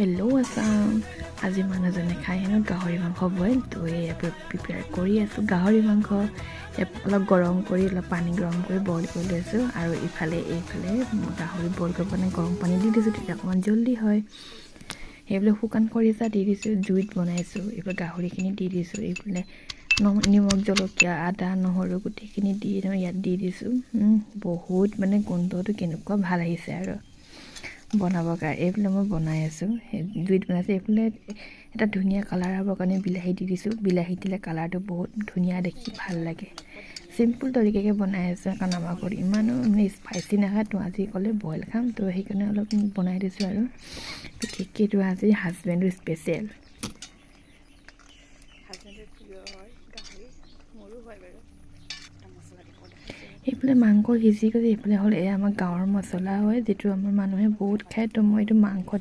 Hello' Assam. আজি মানুহজনে খাই হেনো গাহৰি মাংস বইল। তো এয়া প্ৰিপেয়াৰ কৰি আছোঁ গাহৰি মাংস। ইয়াত অলপ গৰম কৰি, অলপ পানী গৰম কৰি বইল কৰি লৈছোঁ আৰু ইফালে এইফালে গাহৰি বইল কৰিব কাৰণে গৰম পানী দি দিছোঁ, তেতিয়া অকণমান জল্দি হয়। সেইফালে শুকান খৰিচা দি দিছোঁ, জুইত বনাইছোঁ। এইফালে গাহৰিখিনি দি দিছোঁ। এইফালে নিমখ, জলকীয়া, আদা, নহৰু গোটেইখিনি দি ইয়াত দি দিছোঁ। বহুত মানে গোন্ধটো কেনেকুৱা ভাল আহিছে আৰু বনাবৰ কাৰণে। এইফালে মই বনাই আছোঁ, জুইত বনাইছোঁ। এইফালে এটা ধুনীয়া কালাৰ হ'বৰ কাৰণে বিলাহী দি দিছোঁ। বিলাহী দিলে কালাৰটো বহুত ধুনীয়া দেখি ভাল লাগে। চিম্পুল তৰিকাকৈ বনাই আছোঁ, কাৰণ আমাৰ ঘৰত ইমানো মানে স্পাইচি নাখায়। তো আজি ক'লে বইল খাম, তো সেইকাৰণে অলপ বনাই দিছোঁ। আৰু বিশেষকৈ এইটো আজি হাজবেণ্ডৰ স্পেচিয়েল, হাজবেণ্ডৰ প্ৰিয় হয় গাহৰি, মোৰো হয় বাৰু। মছলা দিব। এইফালে মাংস সিজি গৈছে। এইফালে হ'ল এয়া আমাৰ গাঁৱৰ মছলা হয়, যিটো আমাৰ মানুহে বহুত খায়। তো মই এইটো মাংসত